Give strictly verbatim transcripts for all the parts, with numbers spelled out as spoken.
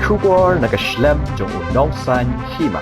Khubor na ka shlem jong u Nongsaiñ Hima.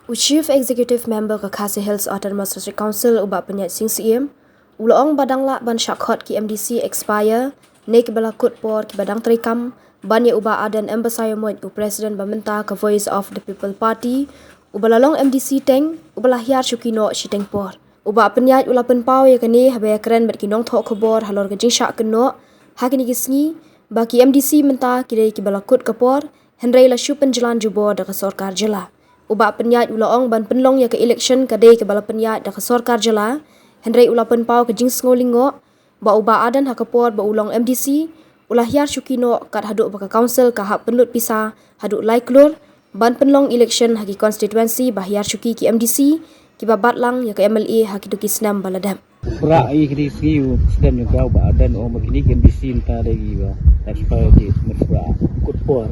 U Chief Executive Member ka Khasi Hills Autonomous District Council, u Bah Pynïaid Sing Syiem, u la ong ba dang lah ban shah khot ki M D C expire ne kiba la kut por kiba dang treikam ban ïa u Bah Ardent M Basaiawmoit, u President ba mynta ka Voice of the People Party, uba la long M D C teng, uba la hiar shuki noh shiteng por. U Bah Pynïaid u la pynpaw ïa kane haba ïakren bad ki nongthoh khubor halor ka jingshah kynnoh ha kine ki sngi ba ki M D C mynta ki dei kiba la kut ka por, hynrei la shu pynjlan jubor da ka sorkar jylla. U Bah Pynïaid u la ong ban pynlong ïa ka election ka dei kaba la pynïaid da ka sorkar jylla, hynrei u la pynpaw ka jingsngew lyngngoh ba u Bah Ardent ha ka por ba u long M D C u la hiar shuki noh kat haduh ba ka council ka hap pynlut pisa haduh lai klur ban pynlong election ha ki constituency ba hiar shuki ki M D C kiba bat lang ïa ka M L A ha kito ki snem ba la dep. Pra i kini sngi u President jong ka u Bah Ardent u ong ba kini ki M D C mynta dei kiba expire ki, mynta pra kut por,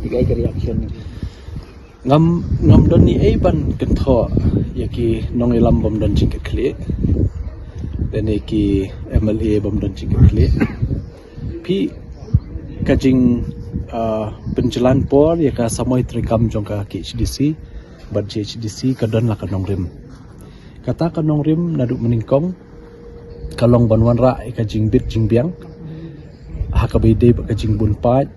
ïa ka reaction. Ngam, ngam don ei ei ban kynthoh ïa ki nongïalam bym don jingkitkhlieh, lane ki M L A bym don jingkitkhlieh. Phi, ka jing, ah, pynjlan por ïa ka samoi treikam jong ka K H D C bad G H D C ka don la ka nongrim. Kata ka nongrim naduh mynnyngkong ka long ban wanrah ïa ka jingbit jingbiang ha kaba ïadei bad ka jingbun paid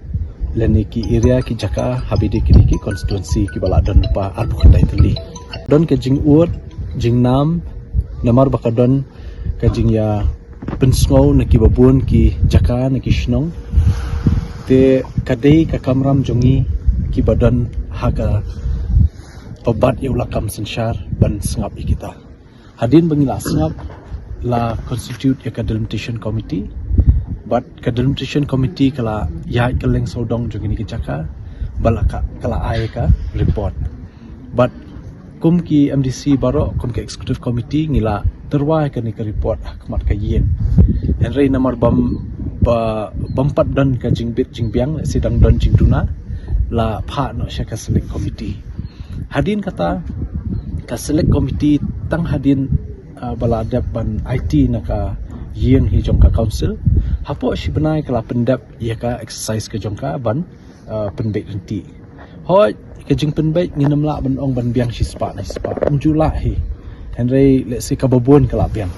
lane ki area, ki jaka haba ïadei kine ki constituency kiba la don lypa arphew khyndai tylli. Don ka jingud jingnam namar ba ka don ka jingïa pynsngew na kiba bun ki jaka, na ki shnong. Te ka dei ka kamram jong ngi kiba don ha kaba bat ïa u lakam synshar ban sngap ïa kita. Hadien ba ngi la sngap, la constitute ïa ka delimitation committee. Bad ka delimitation committee ka la ïaid kylleng sawdong jong kine ki jaka, bad la ka, ka la ai ka report. Bad kum ki M D C baroh, kum ka executive committee, ngi la tyrwa ïa kane ka report ha khmat ka ïing. Hynrei namar bym, ba, bym pat don ka jingbit jingbiang, lehse dang don jingduna, la phah noh sha ka select committee. Hadien kata, ka select committee tang hadien, ah, ba la dep ban aiti na ka ïing hi jong ka council, hapoh shi bnai ka la pyndep ïa ka exercise ka jong ka ban, ah, pynbeit ryntih. Hooid, ka jingpynbeit ngin ym lah ban ong ban biang shispah na shispah, ym ju lah hi. Hynrei lehse kaba bun ka la biang.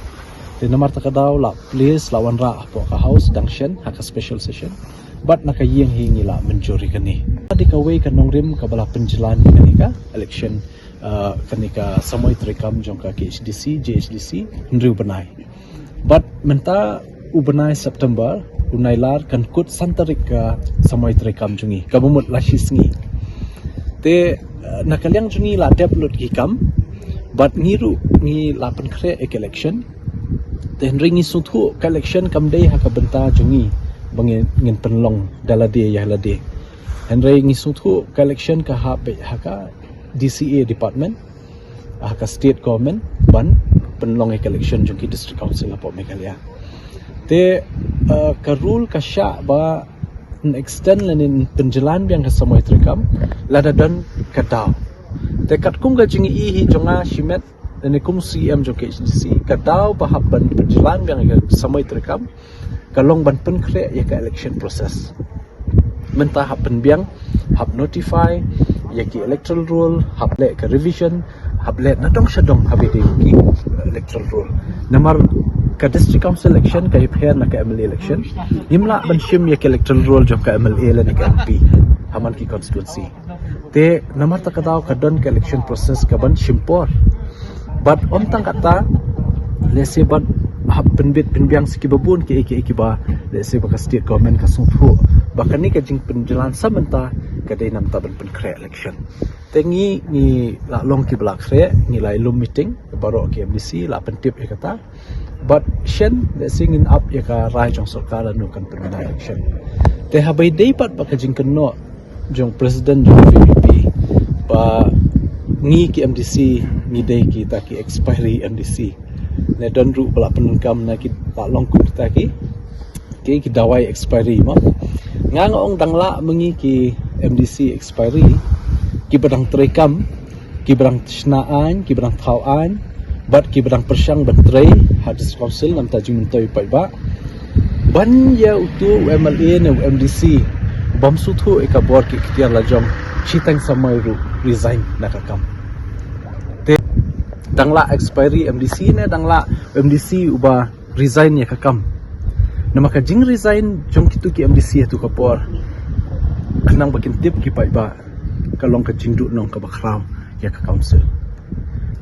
Te namar kata ka daw la place, la wanrah hapoh ka house dang shen ha ka special session. Bad na ka ïing hi ngi la mynjur ïa kane. Ka dei kawei ka nongrim kaba la pynjlan ïa kane ka election, ah, kane ka samoi treikam jong ka K H D C, G H D C, hynriew bnai. Bad mynta u bnai September, u Nailar, kan kut san tarik ka samoi treikam jong ngi, kaba mut la shi sngi. Te, ah, na ka liang jong ngi la dep lut ki kam, bad ngi ruh ngi la pynkhreh ïa ka election. Te hynrei ngi sngewthuh ka election kam dei ha ka bynta jong ngi ba ngin, ngin pynlong da lade ïa lade. Hynrei ngi sngewthuh ka election ka hap beit ha ka D C A department, ha ka state government ban pynlong ïa ka election jong ki district council hapoh Meghalaya. Te, eh, ka rule ka shah ba yn extend lane yn pynjlan biang ka samoi treikam lada don ka daw. Te katkum ka jingïohi hi jong nga shimet, lane kum C E M jong K H D C, ka daw ba hap ban pynjlan biang ka samoi treikam ka long ban pynkhreh ïa ka election process. Mynta hap pynbiang, hap notify ïa ki electoral roll, hap leh ka revision, hap leh nadong shadong haba ïadei ki electoral roll. Namar ka district council election ka ïapher na ka M L A election. Ngim lah ban shim ïa ka electoral roll jong ka M L A lane ka M P ha man ki constituency. Te namar kata ka daw ka don ka election process kaban shim por. Bad ym tang kata, lehse ban hap pynbit pynbiang sa kiba bun kiei kiei kiba, lehse ba ka state government ka sngewthuh ba kane ka jingpynjlan sa mynta ka dei namar ban pynkhreh election. Te ngi, ngi la long kiba la khreh, ngi la ïalum meeting baroh ki M D C, la pyntip ïa kata. Bad shen, lehse ngin ap ïa ka rai jong sorkar lano kan pynbna election. Te haba ïadei pat bad ka jingkynnoh jong president jong V P P ba ngi ki M D C ngi dei kita ki expiry M D C. Ne don ruh ba la pyndonkam na ki, la long kum kita ki, ki, ki dawai expiry mo. Nga nga ong dang lah ma ngi ki M D C expiry, kiba dang treikam, kiba dang shna aiñ, kiba dang thaw aiñ, bad kiba dang pyrshang ban trei ha District Council namar jingmyntoi paidbah, ban ïa uto u M L A ne u M D C Bam suthu ika bor ki ikhtiar la jong, shiteng samoi ruh resign na ka kam. Te dang la expiry M D C ne dang la M D C uba resign ïa ka kam. Namar ka jing resign jong kitu ki M D C ha tu ka por, khnang ba kin tip ki paidbah, ka long ka jingduhnong kaba khraw ïa ka council.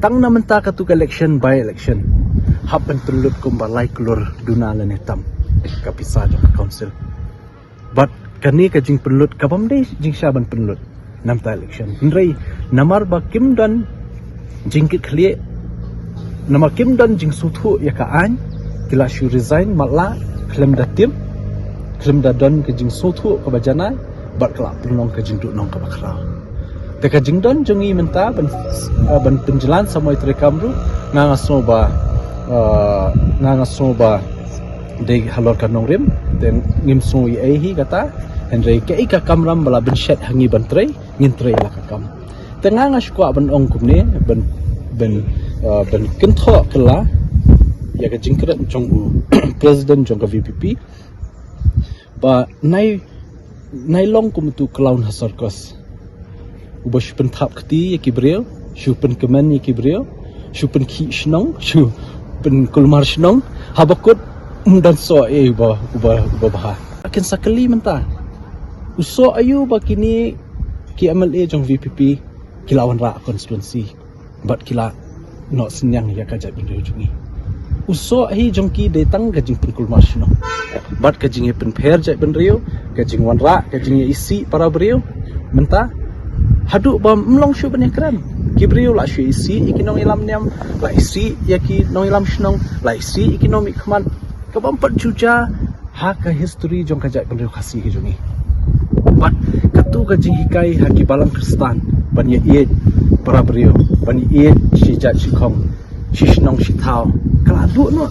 Tang na mynta katu ka election, by election, hap ban pynlut kumba lai klur duna lane tam ka pisa jong ka council. Bad kane ka jingpynlut ka bym dei jingshisha ban pynlut na mynta election. Hynrei namar ba kim don jingkitkhlieh, namar kim don jingsngewthuh ïa ka aiñ, ki la shu resign matlah khlem da tip, khlem da don ka jingsngewthuh kaba janai, bad ka la pynlong ka jingduhnong kaba khraw. Te ka jingdon jong ngi mynta ban, eh, ban pynjlan samoi treikam ruh, nga nga sngew ba, eh, nga nga sngew ba dei halor ka nongrim, te ngim sngew ei ei hi kata. Hynrei kaei ka kamram ba la bynshet ha ngi ban trei, ngin trei la ka kam. Te nga nga shu kwah ban ong kumne, ban, ban, eh, ban kynthoh kylla ïa ka jingkren jong u president jong ka V P P, ba nai, nai long kum utu u clown ha circus, uba shu pynthap kti ïa ki briew, shu pynkmen ïa ki briew, shu pynkhih shnong, shu pynkulmar shnong, haba kut ym don soh ei uba, uba, uba bha. Kin sa kylli mynta, u soh aïu ba kine ki M L A jong V P P ki la wanrah constituency bad ki la noh synñiang ïa ka jaitbynriew jong ngi? U soh hi jong ki dei tang ka jingpynkulmar shnong bad ka jingïapynpher jaitbynriew, ka jingwanrah, ka jingïaisih para briew. Mynta haduh ba ym long shuh ban ïakren, ki briew la shu isih ïa ki nongïalam niam, la isih ïa ki nongïalam shnong, la isih ïa ki nongmihkhmat, ka bym pat ju jia ha ka history jong ka jaitbynriew Khasi ka jong ngi. Bad katu ka jinghikai ha ki balang Khristan ban ïaieit para briew, ban ïaieit shi jait shi khong, shi shnong shi thaw, ka la duh noh.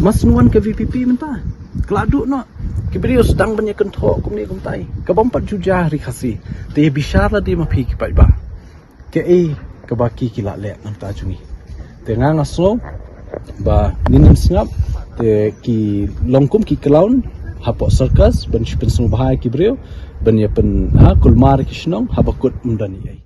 Mas ngan ka V P P mynta, ka la duh noh. Ki briew sdang ban ïakynthoh kumne kumtai, ka bym pat ju jia ha ri Khasi. Te bishar lade ma phi ki paidbah, kaei kaba ki, ki la leh na bynta jong ngi. Te nga nga sngew ba ngin ym sngap, te ki long kum ki clown hapoh circus ban shu pynsngewbha ïa ki briew, ban ïapyn, ha, kulmar ïa ki shnong, haba kut ym don ei ei.